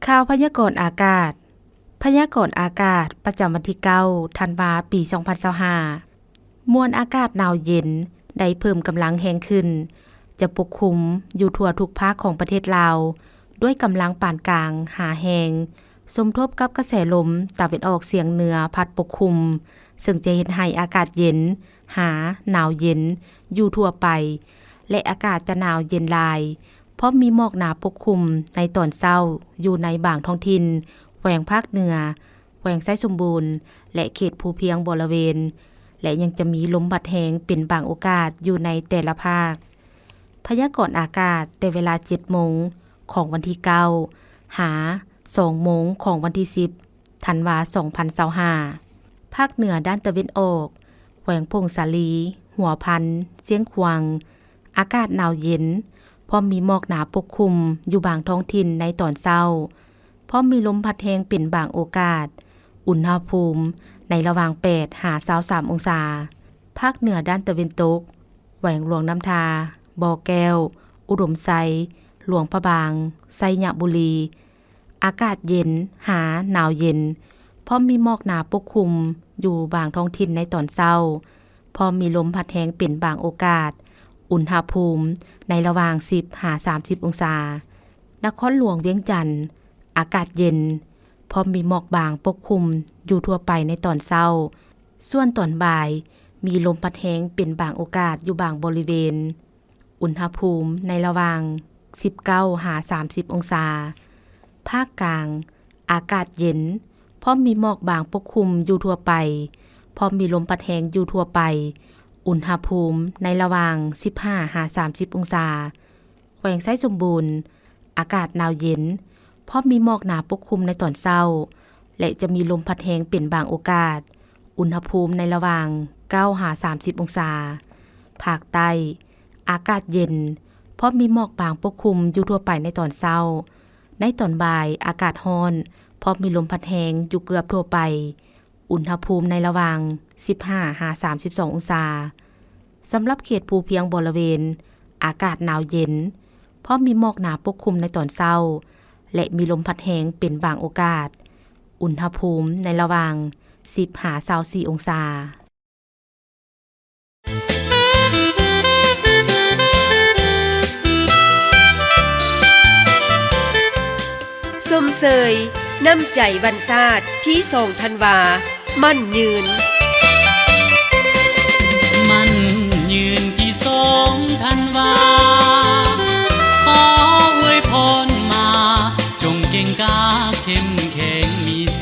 ຂ່າວພະຍາກອນອາກາດ. ພະຍາກອນອາກາດປະຈຳວັນທີເກົ້າ ທັນວາ ປີສອງພັນຊາວຫ້າ. ມວນອາກາດໜາວເຢັນໄດ້ເພີ່ມກຳລັງແຮງຂຶ້ນ, ຈະປົກຄຸມຢູ່ທົ່ວທຸກພາກຂອງປະເທດລາວ ດ້ວຍກຳລັງປານກາງຫາແຮງ, ສົມທົບກັບກະແສລົມຕາເວັນອອກສຽງເໜືອພັດປົກຄຸມ, ເຊິ່ງຈະເຮັດໃຫ້ອາກາດເຢັນຫາໜາວເຢັນຢູ່ທົ່ວໄປ ແລະ ອາກາດຈະໜາວເຢັນຫຼາຍ, ພ້ອມມີໝອກໜາປົກຄຸມໃນຕອນເຊົ້າຢູ່ໃນບາງທ້ອງຖິ່ນ ແຂວງພາກເໜືອ, ແຂວງໄຊສົມບູນ ແລະ ເຂດພູພຽງບໍລະເວນ ແລະ ຍັງຈະມີລົມພັດແຮງເປັນບາງໂອກາດຢູ່ໃນແຕ່ລະພາກ. ພະຍາກອນອາກາດແຕ່ເວລາເຈັດໂມງຂອງວັນທີເກົ້າ ຫາ ສອງໂມງຂອງວັນທີສິບ ທັນວາ ສອງພັນຊາວຫ້າ. ພາກເໜືອດ້ານຕາເວັນອອກ, ແຂວງຜົ້ງສາລີ, ຫົວພັນ, ຊຽງຂວາງ, ອາກາດໜາວເຢັນ, ພ້ອມມີໝອກໜາປົກຄຸມຢູ່ບາງທ້ອງຖິ່ນໃນຕອນເຊົ້າ, ພ້ອມມີລົມພັດແຮງເປັນບາງໂອກາດ, ອຸນຫະພູມໃນລະຫວ່າງແປດຫາຊາວສາມອົງສາ. ພາກເໜືອດ້ານຕາເວັນຕົກ, ແຂວງຫຼວງນ້ຳທາ, ບໍ່ແກ້ວ, ອຸດົມໄຊ, ຫຼວງພະບາງ, ໄຊຍະບູລີ, ອາກາດເຢັນຫາໜາວເຢັນ, ພ້ອມມີໝອກໜາປົກຄຸມຢູ່ບາງທ້ອງຖິ່ນໃນຕອນເຊົ້າ, ພ້ອມມີລົມພັດແຮງເປັນບາງໂອກາດ, ອຸນຫະພູມໃນລະຫວ່າງສິບຫາສາມສິບອົງສາ. ນະຄອນຫຼວງວຽງຈັນ, ອາກາດເຢັນ, ພ້ອມມີໝອກບາງປົກຄຸມຢູ່ທົ່ວໄປໃນຕອນເຊົ້າ, ສ່ວນຕອນບ່າຍມີລົມພັດແຮງເປັນບາງໂອກາດຢູ່ບາງບໍລິເວນ. ອຸນຫະພູມໃນລະຫວ່າງສິບເກົ້າຫາສາມສິບອົງສາ. ພາກກາງ, ອາກາດເຢັນ, ພ້ອມມີໝອກບາງປົກຄຸມຢູ່ທົ່ວໄປ, ພ້ອມມີລົມພັດແຮງຢູ່ທົ່ວໄປ, ອຸນຫະພູມໃນລະຫວ່າງສິບຫ້າຫາສາມສິບອົງສາ. ແຂວງໄຊສົມບູນ, ອາກາດໜາວເຢັນ, ພ້ອມມີໝອກໜາປົກຄຸມໃນຕອນເຊົ້າ ແລະ ຈະມີລົມພັດແຮງເປັນບາງໂອກາດ, ອຸນຫະພູມໃນລະຫວ່າງເກົ້າຫາສາມສິບອົງສາ. ພາກໃຕ້, ອາກາດເຢັນ, ພ້ອມມີໝອກບາງປົກຄຸມຢູ່ທົ່ວໄປໃນຕອນເຊົ້າ. ໃນຕອນບ່າຍ, ອາກາດຮ້ອນ, ພ້ອມມີລົມພັດແຮງຢູ່ເກືອບທົ່ວໄປ, ອຸນຫະພູມໃນລະຫວ່າງສິບຫ້າຫາສາມສິບສອງອົງສາ. ສຳລັບເຂດພູພຽງບໍລະເວນ, ອາກາດໜາວເຢັນ, ພ້ອມມີໝອກໜາປົກຄຸມໃນຕອນເຊົ້າ ແລະ ມີລົມພັດແຮງເປັນບາງໂອກາດ, ອຸນຫະພູມໃນລະຫວ່າງສິບຫາຊາວສີ່ອົງສາ. ຊົມເຊີຍນ້ຳໃຈວັນຊາດທີສອງທັນວາ ໝັ້ນຍືນ. ໝັ້ນຍືນທີສອງທັນວາ ຂໍອວຍພອນມາ ຈົ່ງເກັ່ງກ້າເຂັ້ມແຂງມີໄຊ.